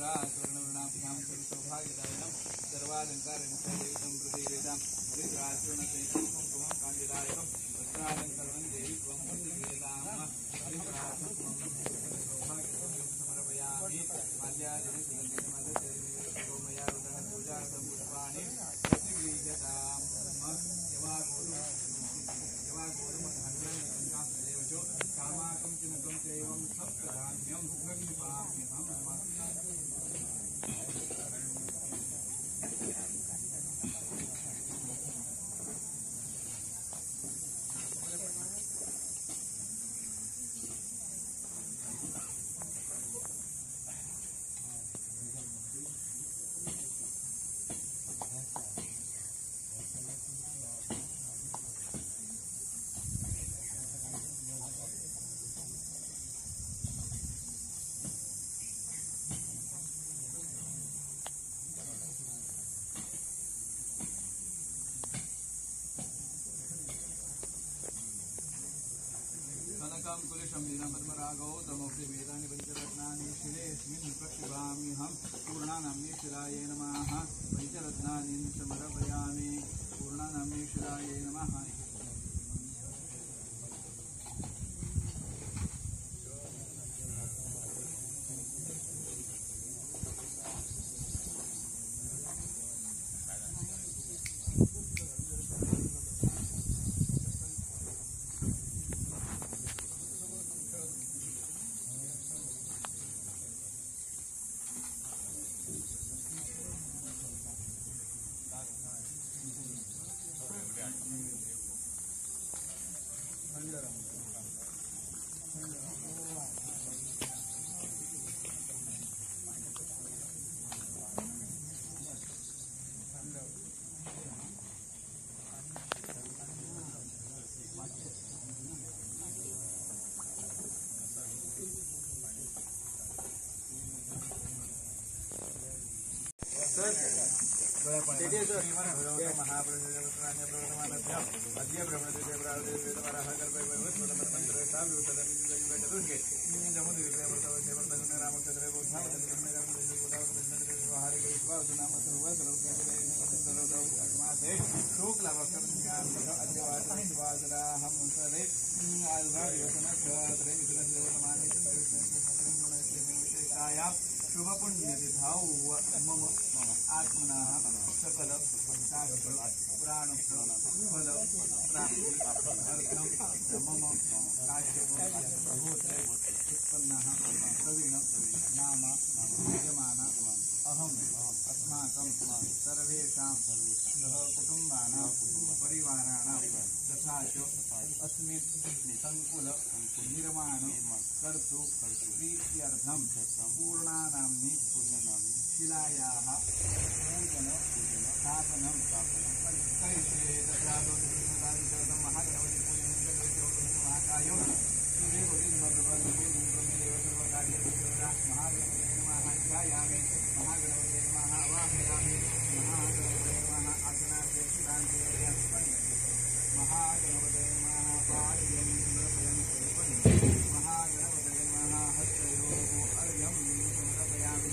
हरिद्राचूर्णवृणाभ्यां सर्वसौभाग्यदायिनं सर्वालङ्कारमुखदेवितं प्रतिवेदां हरिद्राचूर्णसहितं कुङ्कुमं कान्तिदायकं वस्त्रालङ्करणं देवी त्वं प्रतिवेदां हरिद्राचूर्णं सौभाग्यं समर्पयामि। माल्यादिनि सुगन्धिमदचरिमया पूजार्थं पुष्पाणि प्रतिगृह्यतां। कामाकं चिनुकं चैवं सप्तधान्यं प्रक्षिपाम्यहम्। कुलिशं लीनपद्मरागौ तमोक्ति वेदानि पञ्चरत्नानि शिलेऽस्मिन् प्रक्षिपाम्यहं। पूर्णानाम्नि शिलायै नमः। पञ्चरत्नानि समर्पयामि। पूर्णानाम्नि शिलायै नमः। शुभपुण्यतिथौ मम आत्मनः सकल शास्त्र पुराण फल प्राप्त्यर्थं मम काश्यप गोत्रे उत्पन्नः प्रवीण नाम यजमान अहम् अस्माकं सर्वेषां सह कुटुम्बानां परिवाराणां तथा च अस्मिन् संकुल निर्माण कर्तु प्रीत्यर्थं पूर्णानाम्नि शिलायाः पूजन स्थापनं करिष्ये। तत्रादौ महागणपति पूजनं च करिष्ये। महाकायो महागणपते नमः ध्यायामि। महागणपते नमः आवाहयामि। महागणपते नमः आसनार्थे शिलान्ते महागणपते नमः पाद्यं समर्पयामि। महागणपते नमः हस्तयोः अर्घ्यं समर्पयामि।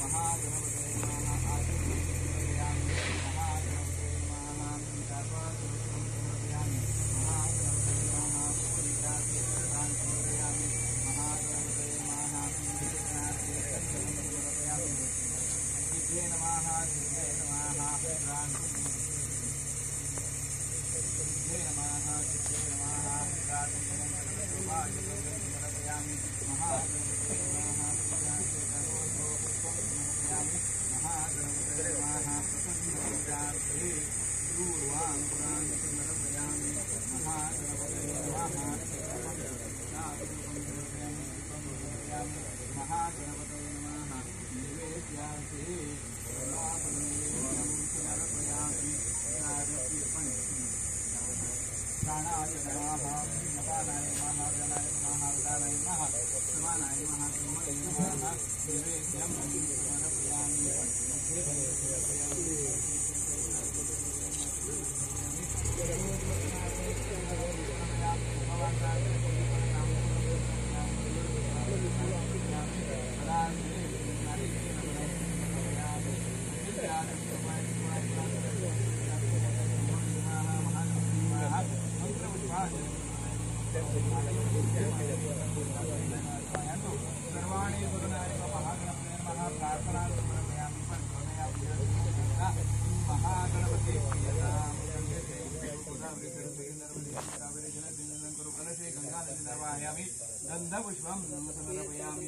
महागणपते नमः आचमनं समर्पयामि। महागणपते नमः चापासुरं समर्पयामि। महागणपते नमः पुरीकासे प्रदानं समर्पयामि। महागणपते नमः विघ्नार्थे समर्पयामि। सिद्धे नमः सिद्धे नमः सिद्धे नमः सिद्धे नमः समर्पयामि। महागणपते नमः समर्पयामि। महागणपते नमः प्रसन्नपूजार्थे दूर्वाङ्कुरान् समर्पयामि। महागणपते नमः समर्पयामि। महागणपते नमः नैवेद्यार्थे नैवेद्यं समर्पयामि। प्राणाय नमः अपानाय नमः जनाय नमः उदानाय नमः समानाय नमः ब्रह्मणे नमः नैवेद्यं समर्पयामि। सर्वाणि सुरनारी महागणपते नमः प्रार्थना समर्पयामि महागणपते गंगा गंधपुष्पं समर्पयामि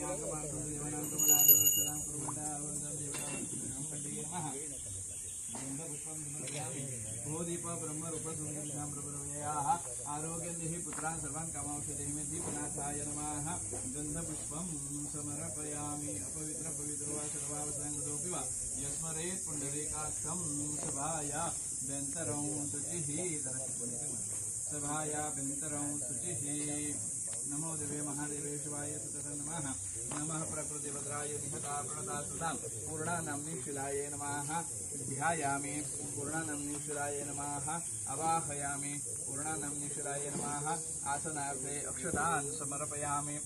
गंधपुष्पं समर्पयामि गोदीप ब्रह्मरूप सुन्दरयाः आरोग्यं देहि पुत्रान् सर्वान् कामांशदेहि मे दीपनाथाय नमः। गंधपुष्पं समर्पयामि अपवित्र पवित्रो वा सर्वावसंगतोऽपि वा यस्मरेत् पुण्डरीकाक्षं सभाया व्यन्तरं शुचिः सभाया व्यन्तरं शुचिः। नमो देवे महादेवे शिवाय सतत नमः। नमः प्रकृतिभद्राय निहता प्रणता सुतां पूर्णानाम्नि शिलाय नमः। ध्यायामि पूर्णानाम्नि शिलाय नमः। अवाहयामि पूर्णानाम्नि शिलाय नमः। आसनार्थे अक्षतान् समर्पयामि।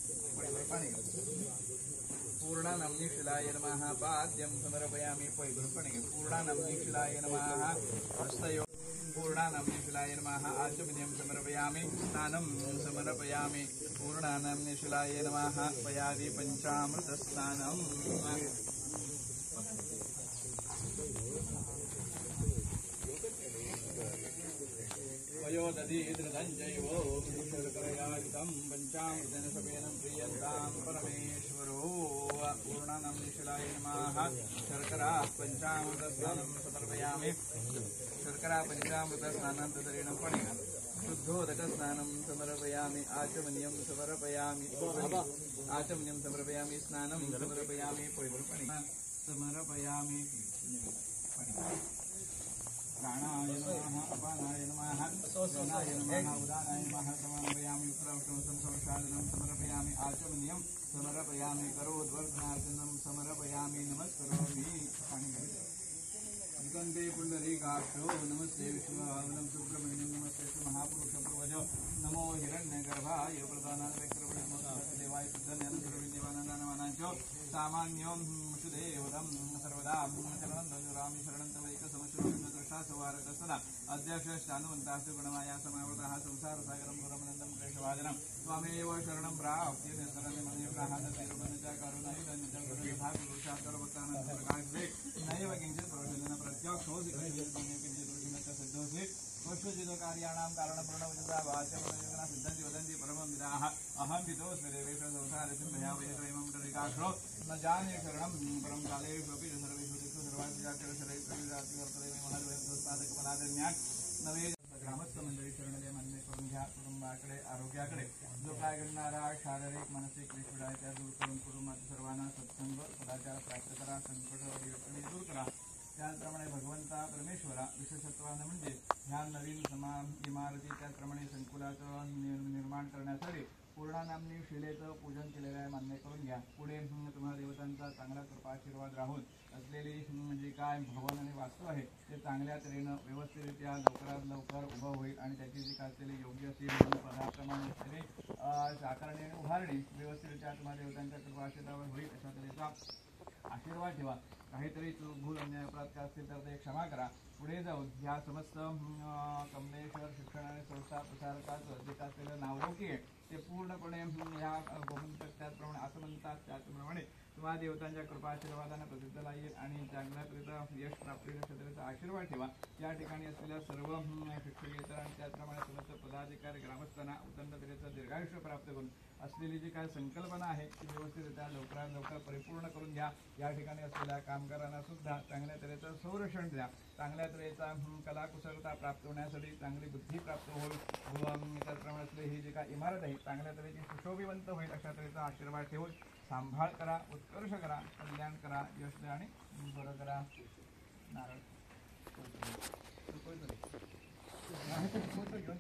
पूर्णानाम्नि शिलाय नमः। पाद्यं समर्पयामि। पूर्णानाम्नि शिलाय नमः। हस्तयो पूर्णानाम्नि शिलाय नमः। आचमनीयं समर्पयामि। स्नानं समर्पयामि। पूर्णानाम्नि शिलाय नमः। पयादि पञ्चामृतस्नानम्। पयोदधीधृतञ्चैव शर्करयायुतं पञ्चामृतेन सपेनं प्रीयन्तां परमेश्वरो। पूर्णानाम्नि शिलाय नमः। शर्करा पञ्चामृतस्नानं समर्पयामि। शर्करा पञ्चामृतस्नानं तदरेण पणिः शुद्धोदकस्नानं समर्पयामि। आचमनीयं समर्पयामि। आचमनीयं समर्पयामि। स्नानं समर्पयामि। समर्पयामि। प्राणाय नमः। अपानाय नमः। प्राणाय नमः। उदानाय नमः। समर्पयामि। उत्तराष्टमसं संसाधनं समर्पयामि। आचमनीयं समर्पयामि। करोद्वर्धनार्चनं समर्पयामि। नमस्करोमि। निकन्दे पुण्डरीकाक्षो नमस्ते विश्वभावनं सुब्रह्मण्यं नमस्ते महापुरुष पूर्वज नमो हिरण्यगर्भाय प्रधानादेवाय शुद्धज्ञानदेवानन्दानवानाञ्च सामान्यों सुदेवतं सर्वदा शरणं धनुरामि शरणं तवैकसमशरणं सवारकसदा अध्यक्षश्चानुवन्तास्तु गुणमाया समावृतः संसारसागरं गुरमनन्दं क्लेशवादनं त्वामेव शरणं प्राप्य नैव किञ्चित् प्रवचन प्रत्यक्षोऽसि किञ्चित् सिद्धोऽसि पुष्पचितकार्याणां कारणपूर्णवचसा वाचमनयोगना सिद्धन्ति वदन्ति परमं विदाः अहं विदोऽस्मि देवेश संसारसिं भयावयत्रयमं टरिकाक्षो न जाने शरणं परं कालेष्वपि सर्वेषु दिक्षु सर्वाधिकाक्षरशरैः नवे ग्रामस्थ मंडळी शरणले मान्य करून घ्या। कुटुंबाकडे आरोग्याकडे जो काय घडणारा शारीरिक मानसिक क्लेश आहे त्या दूर करून कुटुंबात सर्वांना सत्संग सदाचार प्राप्त करा। संकट अडचणी दूर करा। त्याचप्रमाणे भगवंता परमेश्वरा विशेषत्वानं म्हणजे ह्या नवीन इमारती त्याचप्रमाणे संकुलाचं निर्माण करण्यासाठी पूर्णानामनी शिलेचं पूजन केलेलं आहे मान्य करून घ्या। पुढे तुम्हाला देवतांचा चांगला कृपाशीर्वाद राहून असलेली जी काय भवन आणि वास्तू आहे ते चांगल्या तऱ्हेनं व्यवस्थितरित्या लवकरात लवकर उभं होईल आणि त्याची जी काय असलेली योग्य अशी पदाप्रमाणे असलेली साकारणी आणि उभारणी व्यवस्थितरित्या तुम्हाला देवतांच्या कृपाशीर्वादावर होईल अशा तऱ्हेचा आशीर्वाद ठेवा। काहीतरी चूक भूल अन्याय अपराध काय असतील तर ते क्षमा करा। पुढे जाऊन ह्या समस्त कमलेश्वर शिक्षण आणि संस्था प्रसारकाचं जे काय असलेलं नावलौकिक आहे ते पूर्णपणे ह्या गोमंतक त्याचप्रमाणे असं म्हणतात त्याचप्रमाणे तुम्हाला देवतांच्या कृपाशीर्वादानं प्रसिद्धला येईल आणि चांगल्या तऱ्हेचा यश प्राप्त होईल अशा तऱ्हेचा आशीर्वाद ठेवा। या ठिकाणी असलेल्या सर्व शिक्षकेतर आणि त्याचप्रमाणे समस्त पदाधिकारी ग्रामस्थांना उदंड तऱ्हेचं दीर्घायुष्य प्राप्त करून असलेली जी काय संकल्पना आहे ती व्यवस्थितरित्या लवकरात लवकर परिपूर्ण करून घ्या। या ठिकाणी असलेल्या कामगारांना सुद्धा चांगल्या तऱ्हेचं संरक्षण द्या। चांगल्या तऱ्हेचा कलाकुशलता प्राप्त होण्यासाठी चांगली बुद्धी प्राप्त होईल त्याचप्रमाणे असलेली ही जी काय इमारत आहे चांगल्या तऱ्हेची सुशोभिवंत होईल अशा तऱ्हेचा आशीर्वाद ठेवून सांभाळ करा, उत्कर्ष करा, कल्याण करा, यश द्या आणि बरं करा। नारळ घेऊन